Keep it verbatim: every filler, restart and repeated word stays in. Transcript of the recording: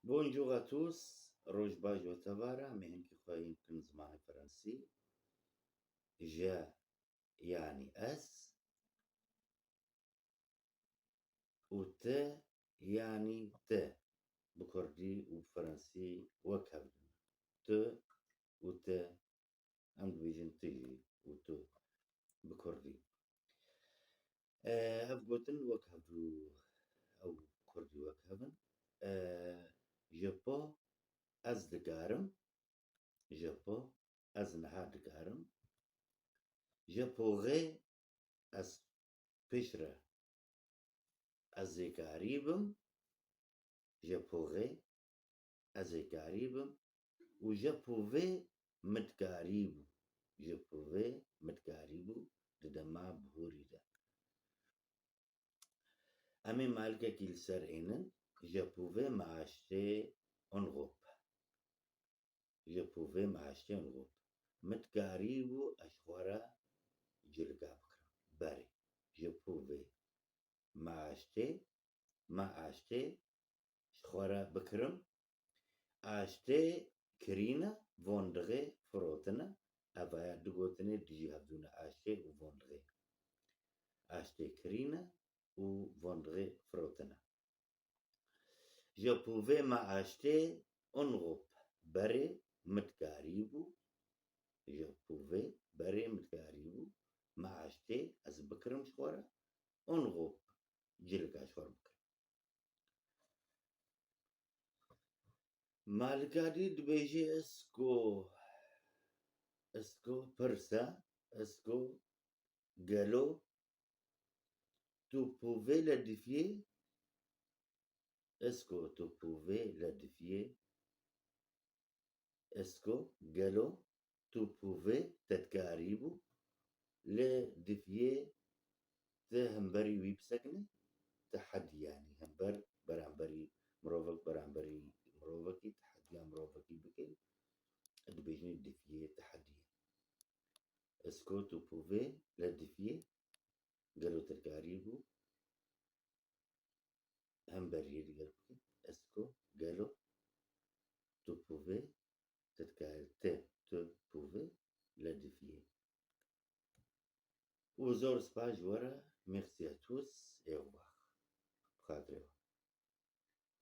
Bonjour à tous, roj baş we tevara, em ê hinkî xwe hîn bikin zimanê Fransî. Je yanî ez û te yanî te bi kurdî û bi fransî wek hev dibin. Tu û te, em dibêjin tu jî û tu bi kurdî. E, ev gotin wek hev du, ew kurdî wek hev in. E, je peux, ez dikarim. Je peux, ez niha dikarim. Je pourrais, ez piştre, ez ê karî bim. Je pourrais, ez ê karî bim. Û je pouvais, min dikarîbû. Je pouvais, min dikarîbû di dema bihurî de. Em ê malikekî li ser ênin. Je pouvais m'acheter une robe. Je pouvais m'acheter une robe. Min dikarîbû ez ji xwe re cilika bikirim. Berê. Je pouvais m'acheter, m'acheter, ji xwe re bikirim. Acheter kirîne, vendre firotine. Ev aya du gotinê dijî hevdû ne, acheter û vendre. Acheter kirîne û vendre firotine. Je pouvais m'acheter une robe. Berê min dikarîbû. Je pouvais, berê min dikarîbû. M'acheter, ez bikirim ji xwe re. Une robe, cilika ji xwe re bikirim. Malika dî dibêje, est-ce que, est-ce que pirs e, est-ce que, gelo, tu pouvais l'édifier? Est-ce que tu pouvais l'édifier? Est-ce que, gelo, tu pouvais, te dikarîbû, l'édifier, te hemberî wî bisekinî? Tehedî, yanî hember, beramberî mirovek, beramberî mirovekî, tehediya mirovekî bike, dibêjin édifier, tehedî. Est-ce que tu pouvais l'édifier? Gelo te dikarîbû hemberiyê digel bike? Est-ce que, gelo, tu pouvais, te dikarî, te, tu pouvais l'édifier? Û zor spas ji we re. Merci à tous et au revoir. Bi xatirê we.